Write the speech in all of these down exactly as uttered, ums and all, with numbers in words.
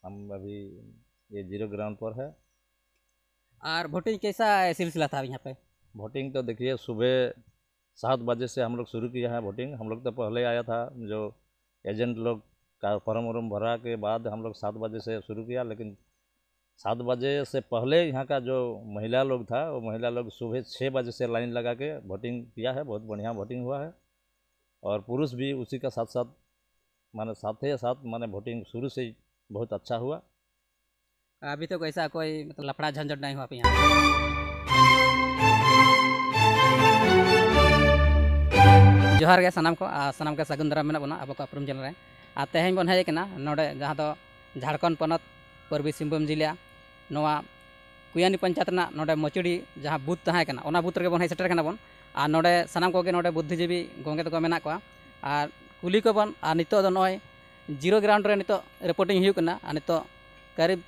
हम अभी ये जीरो ग्राउंड पर है। और वोटिंग कैसा सिलसिला था यहाँ पे? वोटिंग तो देखिए, सुबह सात बजे से हम लोग शुरू किया है वोटिंग। हम लोग तो पहले आया था, जो एजेंट लोग का फॉर्म वॉर्म भरा के बाद हम लोग सात बजे से शुरू किया, लेकिन सात बजे से पहले यहाँ का जो महिला लोग था, वो महिला लोग सुबह छः बजे से लाइन लगा के वोटिंग किया है। बहुत बढ़िया वोटिंग हुआ है और पुरुष भी उसी का साथ साथ, माने साथ ही साथ, माने वोटिंग शुरू से ही बहुत अच्छा हुआ। अभी तो ऐसा कोई मतलब लफड़ा झंझट नहीं हुआ यहाँ? ᱡᱚᱦᱟᱨ ᱜᱮ ᱥᱟᱱᱟᱢ ᱠᱚ, ᱟᱨ ᱥᱟᱱᱟᱢ ᱜᱮ ᱥᱟᱹᱜᱩᱱ ᱫᱟᱨᱟᱢ ᱢᱮᱱᱟᱜ ᱵᱚᱱᱟ ᱟᱵᱚ ᱠᱚ ᱩᱯᱨᱩᱢ ᱪᱮᱱᱮᱞ ᱨᱮ᱾ ᱟᱨ ᱛᱮᱦᱮᱧ ᱵᱚᱱ ᱦᱮᱡ ᱟᱠᱟᱱᱟ ᱱᱚᱰᱮ, ᱡᱟᱦᱟᱸ ᱫᱚ ᱡᱷᱟᱲᱠᱷᱚᱸᱰ ᱯᱚᱱᱚᱛ ᱯᱩᱨᱵᱤ ᱥᱤᱝᱵᱷᱩᱢ ᱡᱤᱞᱟ, ᱱᱚᱣᱟ ᱠᱩᱭᱟᱱᱤ ᱯᱚᱧᱪᱟᱭᱮᱛ ᱨᱮᱱᱟᱜ ᱱᱚᱰᱮ ᱢᱚᱪᱩᱰᱤ ᱡᱟᱦᱟᱸ ᱵᱩᱛᱷ ᱛᱟᱦᱮᱸ ᱠᱟᱱᱟ, ᱚᱱᱟ ᱵᱩᱛᱷ ᱨᱮᱜᱮ ᱵᱚᱱ ᱦᱮᱡ ᱥᱮᱴᱮᱨ ᱠᱟᱱᱟ ᱵᱚᱱ᱾ ᱟᱨ ᱱᱚᱰᱮ ᱥᱟᱱᱟᱢ ᱠᱚᱜᱮ ᱱᱚᱰᱮ ᱵᱩᱫᱽᱫᱷᱤᱡᱤᱵᱤ ᱜᱚᱢᱠᱮ ᱛᱟᱠᱚ ᱢᱮᱱᱟᱜ ᱠᱚᱣᱟ, ᱟᱨ ᱠᱩᱞᱤ ᱠᱚᱵᱚᱱ᱾ ᱟᱨ ᱱᱤᱛᱚᱜ ᱫᱚ ᱱᱚᱜᱼᱚᱭ ᱡᱤᱨᱳ ᱜᱨᱟᱣᱩᱱᱰ ᱨᱮ ᱱᱤᱛᱚᱜ ᱨᱤᱯᱳᱨᱴᱤᱝ ᱦᱩᱭᱩᱜ ᱠᱟᱱᱟ᱾ ᱟᱨ ᱱᱤᱛᱚᱜ ᱠᱟᱨᱤᱵ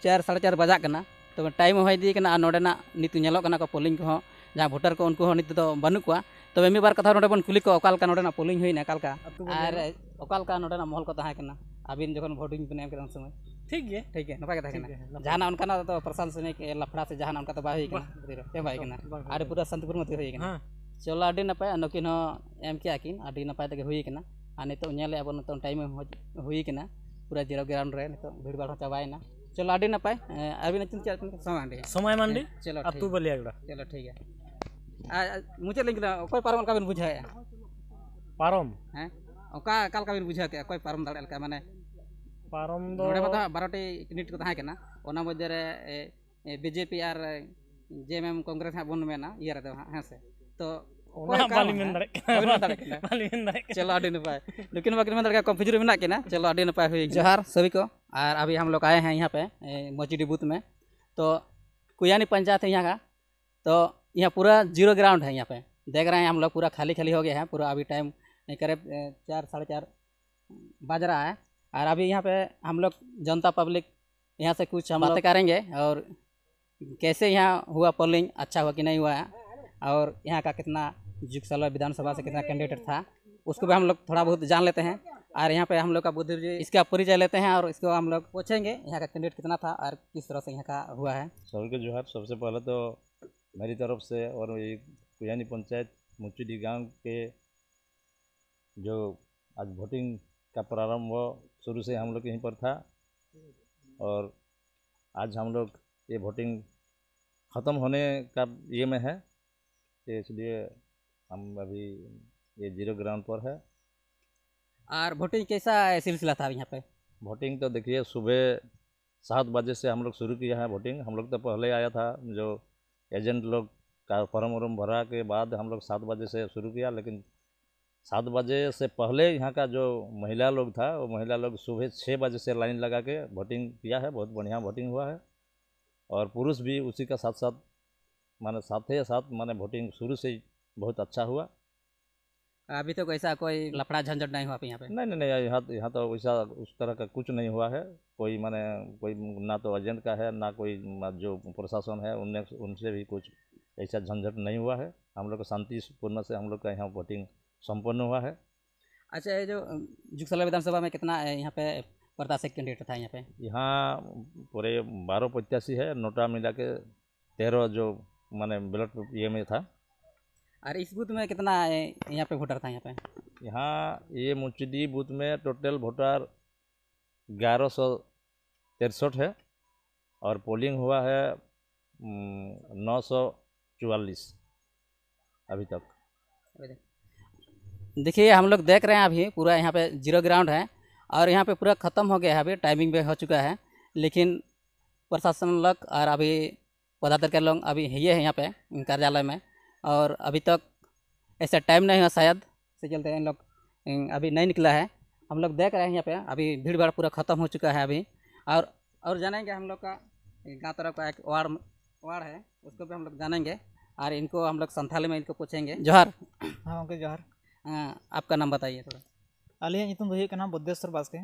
ᱪᱟᱨ, ᱥᱟᱲᱮ ᱪᱟᱨ ᱵᱟᱡᱟᱜ ᱠᱟᱱᱟ, ᱛᱚᱵᱮ ᱴᱟᱭᱤᱢ ᱦᱚᱸ ᱦᱩᱭ ᱤᱫᱤ ᱠᱟᱱᱟ᱾ ᱟᱨ ᱱᱚᱰᱮᱱᱟᱜ ᱱᱤᱛ ᱧᱮᱞᱚᱜ ᱠᱟᱱᱟ ᱠᱚ ᱯᱳᱞᱤᱝ ᱠᱚᱦᱚᱸ, ᱡᱟᱦᱟᱸ ᱵᱷᱳᱴᱟᱨ ᱠᱚ, ᱩᱱᱠᱩ ᱦᱚᱸ ᱱᱤᱛ ᱫᱚ ᱵᱟᱹᱱᱩᱜ ᱠᱚᱣᱟ᱾ ᱛᱚᱵᱮ ᱢᱤᱫ ᱵᱟᱨ ᱠᱟᱛᱷᱟ ᱱᱚᱰᱮ ᱵᱚᱱ ᱠᱩᱞᱤ ᱠᱚᱣᱟ, ᱚᱠᱟ ᱞᱮᱠᱟ ᱱᱚᱰᱮᱱᱟᱜ ᱯᱳᱞᱤᱝ ᱦᱩᱭᱱᱟ, ᱚᱠᱟ ᱞᱮᱠᱟ? ᱟᱹᱛᱩ ᱵᱚᱱ ᱟᱨ ᱧᱮᱞᱟ᱾ ᱚᱠᱟ ᱞᱮᱠᱟ ᱱᱚᱰᱮᱱᱟᱜ ᱢᱚᱦᱚᱞ ᱠᱚ ᱛᱟᱦᱮᱸ ᱠᱟᱱᱟ ᱟᱹᱵᱤᱱ ᱡᱚᱠᱷᱚᱱ ᱵᱷᱳᱴᱤᱝ ᱵᱤᱱ ᱮᱢ ᱠᱮᱫᱟ ᱩᱱ ᱥᱚᱢᱚᱭ? ᱴᱷᱤᱠ ᱜᱮ᱾ ᱴᱷᱤᱠ ᱜᱮ, ᱱᱟᱯᱟᱭ ᱜᱮ ᱛᱟᱦᱮᱸ ᱴᱷᱤᱠ ᱠᱟᱱᱟ᱾ ᱜᱮ, ᱱᱟᱯᱟᱭ᱾ ᱡᱟᱦᱟᱱᱟᱜ ᱚᱱᱠᱟᱱᱟᱜ ᱫᱚ ᱯᱨᱚᱥᱟᱥᱚᱱᱤᱠ ᱞᱟᱯᱷᱲᱟ ᱥᱮ ᱡᱟᱦᱟᱱᱟᱜ ᱚᱱᱠᱟ ᱫᱚ ᱵᱟᱭ ᱦᱩᱭ ᱠᱟᱱᱟ? ᱵᱟᱦ᱾ ᱪᱮᱫ ᱦᱚᱸ ᱵᱟᱭ ᱦᱩᱭ ᱠᱟᱱᱟ᱾ ᱵᱟᱝ ᱦᱩᱭ ᱟᱹᱰᱤ ᱠᱟᱱᱟ᱾ ᱯᱩᱨᱟᱹ ᱥᱟᱱᱛᱤᱯᱩᱨᱱ ᱢᱚᱛᱚ ᱦᱩᱭ ᱠᱟᱱᱟ᱾ ᱦᱮᱸ᱾ ᱪᱚᱞᱚ, ᱟᱹᱰᱤ ᱱᱟᱯᱟᱭ᱾ ᱟᱨ ᱱᱩᱠᱤᱱ ᱦᱚᱸ ᱮᱢ ᱠᱮᱜᱼᱟ ᱠᱤᱱ, ᱟᱹᱰᱤ ᱱᱟᱯᱟᱭ ᱛᱮᱜᱮ ᱦᱩᱭ ᱠᱟᱱᱟ᱾ ᱟᱨ ᱱᱤᱛᱚᱜ ᱧᱮᱞᱮᱜᱼᱟ ᱵᱚᱱ, ᱱᱤᱛᱚᱜ ᱴᱟᱭᱤᱢ ᱦᱚᱸ ᱦᱩᱭ ᱠᱟᱱᱟ, ᱯᱩᱨᱟᱹ ᱡᱤᱨᱳ ᱜᱨᱟᱣᱩᱱᱰ ᱨᱮ ᱱᱤᱛᱚᱜ ᱵᱷᱤᱲ ᱵᱷᱟᱲ ᱦᱚᱸ ᱪᱟᱵᱟᱭᱮᱱᱟ᱾ ᱪᱚᱞᱚ, ᱟᱹᱰᱤ ᱱᱟᱯᱟᱭ᱾ ᱮᱸ, ᱟᱹᱵᱤᱱ ᱧᱩᱛᱩᱢ ᱪᱮᱫ? ᱥᱚᱢᱟᱭ ᱢᱟᱱᱰᱤ᱾ ᱦᱮᱸ, ᱪᱚᱞᱚ, ᱟᱹᱛᱩ ᱴᱷᱤᱠ᱾ ᱵᱟᱹᱞᱤᱭᱟᱜᱲᱟ᱾ ᱪᱚᱞᱚ, ᱴᱷᱤᱠ ᱜᱮᱭᱟ᱾ ᱟᱨ, ᱟᱨ ᱢᱩᱪᱟᱹᱫ ᱞᱤᱧ ᱠᱟᱱᱟ, ᱚᱠᱚᱭ ᱯᱟᱨᱚᱢ ᱞᱮᱠᱟ ᱵᱤᱱ ᱵᱩᱡᱷᱟᱹᱣᱮᱫᱼᱟ? ᱯᱟᱨᱚᱢ? ᱦᱮᱸ, ᱚᱠᱟ, ᱚᱠᱟ ᱞᱮᱠᱟ ᱵᱤᱱ ᱵᱩᱡᱷᱟᱹᱣ ᱠᱮᱫᱼᱟ? ᱚᱠᱚᱭ ᱯᱟᱨᱚᱢ ᱫᱟᱲᱮᱭᱟᱜ ᱞᱮᱠᱟ? ᱢᱟᱱᱮ, ᱯᱟᱨᱚᱢ ᱫᱚ ᱱᱚᱰᱮ ᱢᱟ ᱫᱚ ᱦᱟᱸᱜ ᱵᱟᱨᱚ ᱴᱤ ᱠᱮᱱᱰᱤᱰᱮᱴ ᱠᱚ ᱛᱟᱦᱮᱸ ᱠᱟᱱᱟ, ᱚᱱᱟ ᱢᱚᱫᱽᱫᱷᱮ ᱨᱮ, ᱮ, ᱮ, ᱵᱤᱡᱮᱯᱤ ᱟᱨ ᱡᱮ ᱮᱢ ᱮᱢ ᱠᱚᱝᱜᱨᱮᱥ ᱦᱟᱸᱜ ᱵᱚᱱ ᱢᱮᱱᱟ, ᱤᱭᱟᱹ ᱨᱮᱫᱚ ᱦᱟᱸᱜ, ᱦᱮᱸ ᱥᱮ? ᱛᱚ, ᱚᱱᱟ ᱚᱠᱚᱭ ᱦᱟᱸᱜ ᱚᱠᱟ ᱵᱟᱹᱞᱤᱧ ᱢᱮᱱ ᱦᱮᱸ? ᱫᱟᱲᱮᱭᱟᱜ ᱠᱟᱱᱟ᱾ ᱵᱟᱹᱵᱤᱱ ᱢᱮᱱ ᱫᱟᱲᱮᱭᱟᱜ ᱠᱟᱱᱟ? ᱵᱟᱹᱞᱤᱧ ᱢᱮᱱ ᱫᱟᱲᱮᱭᱟᱜ ᱠᱟᱱᱟ᱾ ᱪᱚᱞᱚ, ᱟᱹᱰᱤ ᱱᱟᱯᱟᱭ᱾ ᱱᱩᱠᱤᱱ ᱢᱟ ᱠᱤᱱ ᱢᱮᱱ ᱫᱟᱲᱮᱭᱟᱜ ᱠᱟᱱᱟ, ᱠᱚᱱᱯᱷᱤᱭᱩᱡᱽ ᱨᱮ ᱢᱮᱱᱟᱜ ᱠᱤᱱᱟ᱾ ᱪᱚᱞᱚ, ᱟᱹᱰᱤ ᱱᱟᱯᱟᱭ ᱦᱩᱭ ᱠᱟᱱᱟ᱾ ᱡᱚᱦᱟᱨ ᱥᱟᱹᱵᱷᱤ ᱠᱚ, ᱟᱨ ᱟᱵᱷᱤ ᱦᱟᱢ ᱞᱳᱜ ᱟᱭᱮ ᱦᱮᱸ ᱭᱟᱦᱟᱸ ᱯᱮ, ᱮ, ᱢᱚᱪᱤᱰᱤ ᱵᱩᱛᱷ ᱢᱮ᱾ ᱛᱚ, ᱠᱩᱭᱟᱱᱤ ᱯᱚᱧᱪᱟᱭᱮᱛ ᱦᱮᱸ ᱭᱟᱦᱟᱸ ᱠᱟ, ᱛᱚ, ᱭᱟᱦᱟᱸ ᱯᱩᱨᱟ ᱡᱤᱨᱳ ᱜᱨᱟᱣᱩᱱᱰ ᱦᱮᱸ ᱭᱟᱦᱟᱸ ᱯᱮ᱾ ᱫᱮᱠᱷ ᱨᱟᱦᱮ ᱦᱮᱸ ᱦᱟᱢ ᱞᱳᱜ ᱯᱩᱨᱟ ᱠᱷᱟᱞᱤ ᱠᱷᱟᱞᱤ ᱦᱳ ᱜᱟᱭᱟ ᱦᱮᱸ, ᱯᱩᱨᱟ ᱟᱵᱷᱤ ᱴᱟᱭᱤᱢ, ᱮ, ᱠᱟᱨᱤᱵ, ᱮ, ᱪᱟᱨ, ᱥᱟᱲᱮ ᱪᱟᱨ ᱵᱟᱡ ᱨᱟᱦᱟ ᱦᱮᱸ᱾ ᱟᱨ ᱟᱵᱷᱤ ᱭᱟᱦᱟᱸ ᱯᱮ ᱦᱟᱢ ᱞᱳᱜ ᱡᱚᱱᱛᱟ ᱯᱟᱵᱽᱞᱤᱠ ᱭᱟᱦᱟᱸ ᱥᱮ ᱠᱩᱪᱷ ᱦᱟᱢ ᱞᱳᱜ ᱵᱟᱛᱮ ᱠᱟᱨᱮᱸᱜᱮ ᱚᱨ ᱠᱮᱥᱮ ᱭᱟᱦᱟᱸ ᱦᱩᱣᱟ ᱯᱳᱞᱤᱝ, ᱟᱪᱪᱷᱟ ᱦᱩᱣᱟ ᱠᱤ ᱱᱟᱦᱤᱸ ᱦᱩᱣᱟ ᱦᱮᱸ, ᱚᱨ ᱭᱟᱦᱟᱸ ᱠᱟ ᱠᱤᱛᱱᱟ ᱡᱩᱜᱽ ᱥᱟᱞᱟ ᱵᱤᱫᱷᱟᱱ ᱥᱟᱵᱷᱟ ᱥᱮ ᱠᱤᱛᱱᱟ ᱠᱮᱱᱰᱤᱰᱮᱴ ᱛᱷᱟ, ᱩᱥᱠᱳ ᱵᱷᱤ ᱦᱟᱢ ᱞᱳᱜ ᱛᱷᱚᱲᱟ ᱵᱚᱦᱩᱛ ᱡᱟᱱ ᱞᱮᱛᱮ ᱦᱮᱸ᱾ और यहाँ पे हम लोग का बुद्धिजीवी, इसका परिचय लेते हैं और इसको हम लोग पूछेंगे यहाँ का कैंडिडेट कितना था और किस तरह से यहाँ का हुआ है। सभी को जोहार। सबसे पहले तो मेरी तरफ से और ये कुयानी पंचायत मुचुडी गांव के जो आज वोटिंग का प्रारंभ हुआ, शुरू से हम लोग यहीं पर था और आज हम लोग ये वोटिंग ख़त्म होने का ये में है, तो इसलिए हम अभी ये जीरो ग्राउंड पर है। और वोटिंग कैसा सिलसिला था यहाँ पे? वोटिंग तो देखिए, सुबह सात बजे से हम लोग शुरू किया है वोटिंग। हम लोग तो पहले आया था, जो एजेंट लोग का फॉर्म वॉर्म भरा के बाद हम लोग सात बजे से शुरू किया, लेकिन सात बजे से पहले यहाँ का जो महिला लोग था, वो महिला लोग सुबह छः बजे से लाइन लगा के वोटिंग किया है। बहुत बढ़िया वोटिंग हुआ है और पुरुष भी उसी का साथ साथ, माने साथ ही साथ, माने वोटिंग शुरू से ही बहुत अच्छा हुआ। अभी तक ऐसा कोई लफड़ा झंझट नहीं हुआ आप यहाँ पे? नहीं, नहीं, नहीं, यहाँ, यहाँ तो वैसा उस तरह का कुछ नहीं हुआ है। कोई, माने, कोई ना तो एजेंट का है, ना कोई, म-, जो प्रशासन है, उनने, उनसे भी कुछ ऐसा झंझट नहीं हुआ है। हम लोग को शांतिपूर्ण से हम लोग का यहाँ वोटिंग संपन्न हुआ है। अच्छा, ये जो, अ, जुगसला विधानसभा में कितना, अ, यहाँ पे प्रत्याशी कैंडिडेट था यहाँ पे? यहाँ पूरे बारह प्रत्याशी है, नोटा मिला के तेरह जो, माने, बैलेट ये में था। और इस बूथ में कितना, अ, यहाँ पे वोटर था यहाँ पे? यहाँ ये मुचुडी बूथ में टोटल वोटर ग्यारह सौ तिरसठ है और पोलिंग हुआ है, उम, नौ सौ चौवालीस अभी तक। देखिए, हम लोग देख रहे हैं अभी पूरा यहाँ पे जीरो ग्राउंड है और यहाँ पे पूरा ख़त्म हो गया है, अभी टाइमिंग भी हो चुका है, लेकिन प्रशासन लोग और अभी पदाधिकारी लोग अभी ये है यहाँ पे कार्यालय में और अभी तक ऐसा टाइम नहीं हुआ शायद, से चलते इन लोग, इन, अभी नहीं निकला है। हम लोग देख रहे हैं यहाँ पे अभी भीड़ भाड़ पूरा ख़त्म हो चुका है अभी। और, और जानेंगे हम लोग का गाँव तरफ का एक वार्ड, वार्ड है, उसको भी हम लोग जानेंगे और इनको हम लोग संथाली में इनको पूछेंगे। जोहार। हाँ, ᱜᱚᱢᱠᱮ, ᱡᱚᱦᱟᱨ᱾ हाँ, आपका नाम बताइए थोड़ा। ᱟᱹᱞᱤᱧᱟᱜ ᱧᱩᱛᱩᱢ ᱫᱚ ᱦᱩᱭᱩᱜ ᱠᱟᱱᱟ ᱵᱚᱫᱽᱫᱮᱥᱥᱚᱨ ᱵᱟᱥᱠᱮ᱾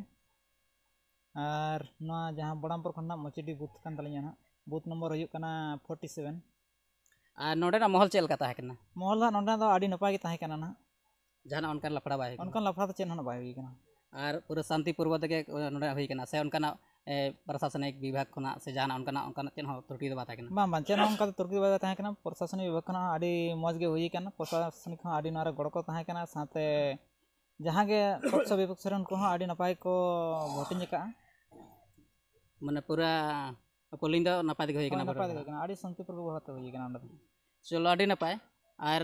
ᱟᱨ ᱱᱚᱣᱟ ᱡᱟᱦᱟᱸ ᱵᱚᱲᱟᱢᱯᱩᱨ ᱠᱷᱚᱱᱟᱜ ᱢᱚᱪᱤᱰᱤ ᱵᱩᱛᱷ ᱠᱟᱱ ᱛᱟᱹᱞᱤᱧᱟ ᱱᱟᱦᱟᱜ᱾ ᱵᱩᱛᱷ ᱱᱚᱢᱵᱚᱨ ᱦᱩᱭᱩᱜ ᱠᱟᱱᱟ ᱯᱷᱳᱨᱴᱤ ᱥᱮᱵᱷᱮᱱ᱾ ᱟᱨ ᱱᱚᱰᱮᱱᱟᱜ ᱢᱚᱦᱚᱞ ᱪᱮᱫ ᱞᱮᱠᱟ ᱛᱟᱦᱮᱸ ᱠᱟᱱᱟ? ᱢᱚᱦᱚᱞ ᱫᱚ ᱦᱟᱸᱜ ᱱᱚᱰᱮ ᱫᱚ ᱟᱹᱰᱤ ᱱᱟᱯᱟᱭ ᱜᱮ ᱛᱟᱦᱮᱸ ᱠᱟᱱᱟ ᱱᱟᱦᱟᱜ᱾ ᱡᱟᱦᱟᱱᱟᱜ ᱚᱱᱠᱟᱱ ᱞᱟᱯᱷᱲᱟ ᱵᱟᱭ ᱦᱩᱭ ᱠᱟᱱᱟ? ᱚᱱᱠᱟᱱ ᱞᱟᱯᱷᱲᱟ ᱫᱚ ᱪᱮᱫ ᱦᱚᱸ ᱵᱟᱭ ᱦᱩᱭ ᱠᱟᱱᱟ᱾ ᱟᱨ ᱯᱩᱨᱟᱹ ᱥᱟᱱᱛᱤ ᱯᱩᱨᱵᱚ ᱛᱮᱜᱮ ᱱᱚᱰᱮ ᱦᱩᱭ ᱠᱟᱱᱟ, ᱥᱮ ᱚᱱᱠᱟᱱᱟᱜ, ᱮ, ᱯᱨᱚᱥᱟᱥᱚᱱᱤᱠ ᱵᱤᱵᱷᱟᱜᱽ ᱠᱷᱚᱱᱟᱜ ᱥᱮ ᱡᱟᱦᱟᱱᱟᱜ ᱚᱱᱠᱟᱱᱟᱜ, ᱚᱱᱠᱟᱱᱟᱜ ᱪᱮᱫ ᱦᱚᱸ ᱛᱨᱩᱴᱤ ᱫᱚ ᱵᱟᱭ ᱛᱟᱦᱮᱸ ᱠᱟᱱᱟ? ᱵᱟᱝ, ᱵᱟᱝ, ᱪᱮᱫ ᱦᱚᱸ ᱚᱱᱠᱟ ᱫᱚ ᱛᱨᱩᱴᱤ ᱫᱚ ᱵᱟᱭ ᱛᱟᱦᱮᱸ ᱠᱟᱱᱟ᱾ ᱯᱨᱚᱥᱟᱥᱚᱱᱤᱠ ᱵᱤᱵᱷᱟᱜᱽ ᱠᱷᱚᱱᱟᱜ ᱦᱚᱸ ᱟᱹᱰᱤ ᱢᱚᱡᱽ ᱜᱮ ᱦᱩᱭ ᱠᱟᱱᱟ, ᱯᱨᱚᱥᱟᱥᱚᱱᱤᱠ ᱦᱚᱸ ᱟᱹᱰᱤ ᱱᱚᱣᱟ ᱨᱮ ᱜᱚᱲᱚ ᱠᱚ ᱛᱟᱦᱮᱸ ᱠᱟᱱᱟ, ᱥᱟᱶᱛᱮ ᱡᱟᱦᱟᱸ ᱜᱮ ᱯᱚᱠᱥᱚ ᱵᱤᱯᱚᱠᱥᱚ ᱨᱮᱱ ᱩᱱᱠᱩ ᱦᱚᱸ ᱟᱹᱰᱤ ᱱᱟᱯᱟᱭ ᱠᱚ ᱵᱷᱳᱴᱤᱝ ᱟᱠᱟᱫᱼᱟ᱾ ᱢᱟᱱᱮ ᱯᱩᱨᱟᱹ ᱯᱳᱞᱤᱝ ᱫᱚ ᱱᱟᱯᱟᱭ ᱛᱮᱜᱮ ᱦᱩᱭ ᱦᱳᱭ, ᱠᱟᱱᱟ ᱱᱟᱯᱟᱭ ᱵᱷᱳᱴ ᱛᱮᱜᱮ ᱨᱮ? ᱦᱩᱭ ᱠᱟᱱᱟ, ᱟᱹᱰᱤ ᱥᱟᱱᱛᱤᱯᱩᱨ ᱵᱷᱟᱵᱮ ᱦᱩᱭ ᱠᱟᱱᱟ ᱚᱸᱰᱮ ᱫᱚ᱾ ᱪᱚᱞᱚ, ᱟᱹᱰᱤ ᱱᱟᱯᱟᱭ᱾ ᱟᱨ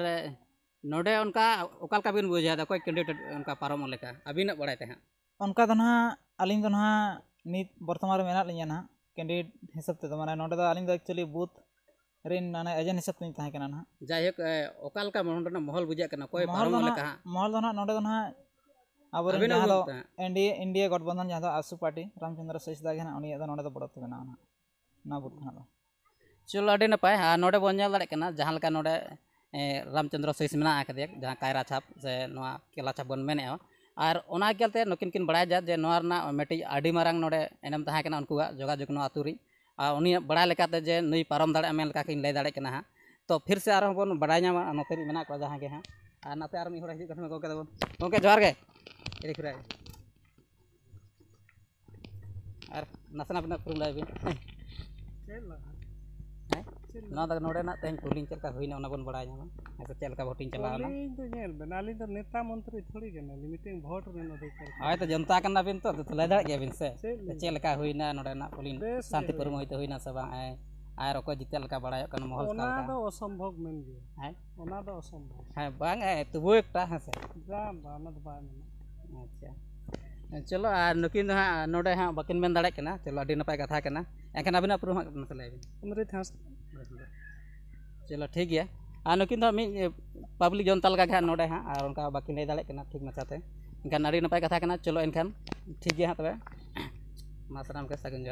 ᱱᱚᱰᱮ ᱚᱱᱠᱟ ᱚᱠᱟ ᱞᱮᱠᱟ ᱵᱤᱱ ᱵᱩᱡᱷᱟᱹᱣ ᱮᱫᱟ, ᱚᱠᱚᱭ ᱠᱮᱱᱰᱤᱰᱮᱴ ᱚᱱᱠᱟ ᱯᱟᱨᱚᱢᱚᱜ ᱞᱮᱠᱟ ᱟᱹᱵᱤᱱᱟᱜ ᱵᱟᱲᱟᱭ ᱛᱮ ᱦᱟᱸᱜ? ᱚᱱᱠᱟ ᱫᱚ ᱱᱟᱦᱟᱜ ᱟᱹᱞᱤᱧ ᱫᱚ ᱱᱟᱦᱟᱜ ᱱᱤᱛ ᱵᱚᱨᱛᱚᱢᱟᱱ ᱨᱮ ᱢᱮᱱᱟᱜ ᱞᱤᱧᱟ ᱱᱟᱦᱟᱜ, ᱠᱮᱱᱰᱤᱰᱮᱴ ᱦᱤᱥᱟᱹᱵ ᱛᱮᱫᱚ, ᱢᱟᱱᱮ ᱱᱚᱰᱮ ᱫᱚ ᱟᱹᱞᱤᱧ ᱫᱚ ᱮᱠᱪᱩᱭᱮᱞᱤ ᱵᱩᱛᱷ ᱨᱮᱱ ᱢᱟᱱᱮ ᱮᱡᱮᱱᱴ ᱦᱤᱥᱟᱹᱵ ᱛᱮᱞᱤᱧ ᱛᱟᱦᱮᱸ ᱠᱟᱱᱟ ᱱᱟᱦᱟᱜ᱾ ᱡᱟᱭᱦᱳᱠ, ᱮ, ᱚᱠᱟ ᱞᱮᱠᱟ ᱱᱚᱰᱮᱱᱟᱜ ᱢᱚᱦᱚᱞ ᱵᱩᱡᱷᱟᱹᱜ ᱠᱟᱱᱟ, ᱚᱠᱚᱭ ᱢᱚᱦᱚᱞ ᱫᱚ ᱯᱟᱨᱚᱢᱚᱜ ᱱᱟᱦᱟᱜ, ᱞᱮᱠᱟ ᱦᱟᱸᱜ? ᱢᱚᱦᱚᱞ ᱫᱚ ᱱᱟᱦᱟᱜ ᱱᱚᱰᱮ ᱫᱚ ᱱᱟᱦᱟᱜ ᱟᱵᱚᱨᱮᱱ ᱟᱹᱵᱤᱱᱟᱜ ᱡᱟᱦᱟᱸ ᱫᱚ ᱩᱭᱦᱟᱹᱨ ᱛᱮ ᱦᱟᱸᱜ? ᱮᱱᱰᱤᱮ, ᱮᱱᱰᱤᱮ ᱜᱚᱴᱵᱚᱱᱫᱷᱚᱱ, ᱡᱟᱦᱟᱸ ᱫᱚ ᱟᱥᱩ ᱯᱟᱨᱴᱤ, ᱨᱟᱢᱪᱚᱸᱫᱽᱨᱚ ᱥᱚᱦᱤᱥᱫᱟ ᱜᱮ ᱱᱟᱦᱟᱜ ᱩᱱᱤᱭᱟᱜ ᱫᱚ ᱱᱚᱰᱮ ᱫᱚ ᱵᱚᱲᱚᱛ ᱢᱮᱱᱟᱜᱼᱟ ᱱᱟᱦᱟᱜ, ᱱᱚᱣᱟ ᱵᱩᱛᱷ ᱠᱷᱚᱱᱟᱜ ᱫᱚ᱾ ᱪᱚᱞᱚ, ᱟᱹᱰᱤ ᱱᱟᱯᱟᱭ᱾ ᱟᱨ ᱱᱚᱰᱮ ᱵᱚᱱ ᱧᱮᱞ ᱫᱟᱲᱮᱭᱟᱜ ᱠᱟᱱᱟ, ᱡᱟᱦᱟᱸ ᱞᱮᱠᱟ ᱱᱚᱰᱮ, ᱮ, ᱨᱟᱢᱪᱚᱸᱫᱽᱨᱚ ᱥᱚᱦᱤᱥ ᱢᱮᱱᱟᱜ ᱟᱠᱟᱫᱮᱭᱟ, ᱡᱟᱦᱟᱸ ᱠᱟᱭᱨᱟ ᱪᱷᱟᱯ ᱥᱮ ᱱᱚᱣᱟ ᱠᱮᱞᱟ ᱪᱷᱟᱯ ᱵᱚᱱ ᱢᱮᱱᱮᱫᱼᱟ᱾ ᱟᱨ ᱚᱱᱟ ᱧᱮᱞᱛᱮ ᱱᱩᱠᱤᱱ ᱠᱤᱱ ᱵᱟᱲᱟᱭ ᱡᱟ ᱡᱮ ᱱᱚᱣᱟ ᱨᱮᱱᱟᱜ ᱢᱤᱫᱴᱤᱡ ᱟᱹᱰᱤ ᱢᱟᱨᱟᱝ ᱱᱚᱰᱮ ᱮᱱᱮᱢ ᱛᱟᱦᱮᱸ ᱠᱟᱱᱟ ᱩᱱᱠᱩᱣᱟᱜ ᱡᱳᱜᱟᱡᱳᱜᱽ ᱱᱚᱣᱟ ᱟᱹᱛᱩ ᱨᱮ᱾ ᱟᱨ ᱩᱱᱤᱭᱟᱜ ᱵᱟᱲᱟᱭ ᱞᱮᱠᱟᱛᱮ ᱡᱮ ᱱᱩᱭ ᱯᱟᱨᱚᱢ ᱫᱟᱲᱮᱭᱟᱜᱼᱟ ᱢᱮᱱ ᱞᱮᱠᱟ ᱠᱤᱱ ᱞᱟᱹᱭ ᱫᱟᱲᱮᱭᱟᱜ ᱠᱟᱱᱟ ᱦᱟᱸᱜ᱾ ᱛᱚ ᱯᱷᱤᱨ ᱥᱮ ᱟᱨᱦᱚᱸ ᱵᱚᱱ ᱵᱟᱲᱟᱭ ᱧᱟᱢᱟ ᱱᱚᱛᱮ ᱨᱮ ᱢᱮᱱᱟᱜ ᱠᱚᱣᱟ ᱡᱟᱦᱟᱸᱭ ᱜᱮ ᱦᱟᱸᱜ᱾ ᱟᱨ ᱱᱟᱛᱮ ᱟᱨ ᱢᱤᱫ ᱦᱚᱲ ᱦᱤᱡᱩᱜ ᱠᱟᱱ ᱛᱟᱵᱚᱱᱟ ᱜᱚᱢᱠᱮ ᱛᱟᱵᱚᱱ᱾ ᱜᱚᱢᱠᱮ ᱡᱚᱦᱟᱨ ᱜᱮ᱾ ᱟᱹᱰᱤ ᱠᱷᱩᱨᱟ ᱜᱮ᱾ ᱟᱨ ᱱᱟᱥᱮᱱᱟᱜ ᱟᱵᱤᱱᱟᱜ ᱩᱯᱨᱩᱢ ᱞᱟᱹᱭ ᱵᱤᱱ᱾ ᱪᱮᱫ ᱞᱟᱹᱭ? ᱦᱮᱸ? ᱪᱮᱫ ᱞᱟᱹᱭ? ᱱᱚᱣᱟ ᱫᱚ ᱱᱚᱰᱮᱱᱟᱜ ᱛᱮᱦᱮᱧ ᱯᱳᱞᱤᱝ ᱪᱮᱫ ᱞᱮᱠᱟ ᱦᱩᱭᱱᱟ ᱚᱱᱟ ᱵᱚᱱ ᱵᱟᱲᱟᱭ ᱧᱟᱢᱟ᱾ ᱦᱮᱸ ᱥᱮ, ᱪᱮᱫ ᱞᱮᱠᱟ ᱵᱷᱳᱴᱤᱝ ᱪᱟᱞᱟᱣᱱᱟ? ᱯᱳᱞᱤᱝ ᱫᱚ ᱧᱮᱞ ᱵᱮᱱ, ᱟᱹᱞᱤᱧ ᱫᱚ ᱱᱮᱛᱟ ᱢᱚᱱᱛᱨᱤ ᱛᱷᱚᱲᱤ ᱠᱟᱱᱟᱞᱤᱧ, ᱢᱤᱫᱴᱮᱱ ᱵᱷᱳᱴ ᱨᱮᱱ ᱚᱫᱷᱤᱠᱟᱨ ᱠᱟᱱᱟ᱾ ᱦᱳᱭ, ᱛᱚ ᱡᱚᱱᱛᱟ ᱠᱟᱱᱟ ᱵᱤᱱ ᱛᱚ, ᱟᱫᱚ ᱞᱟᱹᱭ ᱫᱟᱲᱮᱭᱟᱜ ᱜᱮᱭᱟ ᱵᱤᱱ ᱥᱮ? ᱪᱮᱫ ᱞᱤᱧ ᱪᱮᱫ ᱞᱮᱠᱟ ᱦᱩᱭᱱᱟ ᱱᱚᱰᱮᱱᱟᱜ ᱯᱳᱞᱤᱝ? ᱵᱮᱥ ᱜᱮ ᱥᱟᱱᱛᱤᱯᱩᱨ ᱦᱩᱭᱱᱟ᱾ ᱢᱚᱭᱛᱮ ᱦᱩᱭᱱᱟ ᱥᱮ ᱵᱟᱝ? ᱦᱮᱸ᱾ ᱟᱨ ᱚᱠᱚᱭ ᱡᱤᱛᱟᱹᱜ ᱞᱮᱠᱟ ᱵᱟᱲᱟᱭᱚᱜ ᱠᱟᱱᱟ ᱢᱚᱦᱚᱞ ᱚᱱᱟ ᱚᱠᱟ ᱞᱮᱠᱟ? ᱫᱚ ᱚᱥᱚᱢᱵᱷᱚᱵ ᱢᱮᱱ ᱜᱮᱭᱟ᱾ ᱦᱮᱸ? ᱚᱱᱟ ᱫᱚ ᱚᱥᱚᱢᱵᱷᱚᱵ᱾ ᱦᱮᱸ, ᱵᱟᱝ, ᱮ, ᱛᱚᱵᱩ ᱮᱠᱴᱟ, ᱦᱮᱸ ᱥᱮ? ᱵᱟᱝ, ᱵᱟᱝ, ᱚᱱᱟ ᱫᱚ ᱵᱟᱭ ᱢᱮᱱᱟ᱾ ᱟᱪᱪᱷᱟ᱾ ᱪᱚᱞᱚ, ᱟᱨ ᱱᱩᱠᱤᱱ ᱫᱚ ᱦᱟᱸᱜ ᱱᱚᱰᱮ ᱦᱟᱸᱜ ᱵᱟᱹᱠᱤᱱ ᱢᱮᱱ ᱫᱟᱲᱮᱭᱟᱜ ᱠᱟᱱᱟ᱾ ᱪᱚᱞᱚ, ᱟᱹᱰᱤ ᱱᱟᱯᱟᱭ ᱠᱟᱛᱷᱟ ᱠᱟᱱᱟ᱾ ᱮᱱᱠᱷᱟᱱ ᱟᱹᱵᱤᱱᱟᱜ ᱩᱯᱨᱩᱢ ᱦᱟᱸᱜ ᱱᱟᱥᱮ ᱞᱟᱹᱭ ᱵᱤᱱ᱾ ᱚᱢᱨᱤᱛ ᱦᱟᱸᱥᱫᱟ᱾ ᱪᱚᱞᱚ, ᱴᱷᱤᱠ ᱜᱮᱭᱟ᱾ ᱟᱨ ᱱᱩᱠᱤᱱ ᱫᱚ ᱦᱟᱸᱜ ᱢᱤᱫ, ᱮ, ᱯᱟᱵᱽᱞᱤᱠ ᱡᱚᱱᱛᱟ ᱞᱮᱠᱟ ᱜᱮ ᱦᱟᱸᱜ ᱱᱚᱰᱮ ᱦᱟᱸᱜ, ᱟᱨ ᱚᱱᱠᱟ ᱵᱟᱹᱠᱤᱱ ᱞᱟᱹᱭ ᱫᱟᱲᱮᱭᱟᱜ ᱠᱟᱱᱟ ᱴᱷᱤᱠ ᱢᱟᱪᱷᱟᱛᱮ᱾ ᱮᱱᱠᱷᱟᱱ ᱟᱹᱰᱤ ᱱᱟᱯᱟᱭ ᱠᱟᱛᱷᱟ ᱠᱟᱱᱟ᱾ ᱪᱚᱞᱚ, ᱮᱱᱠᱷᱟᱱ ᱴᱷᱤᱠ ᱜᱮᱭᱟ ᱦᱟᱸᱜ ᱛᱚᱵᱮ᱾ ᱢᱟ ᱥᱟᱱᱟᱢ ᱜᱮ ᱥᱟᱹᱜᱩᱱ ᱡᱚᱦᱟᱨ᱾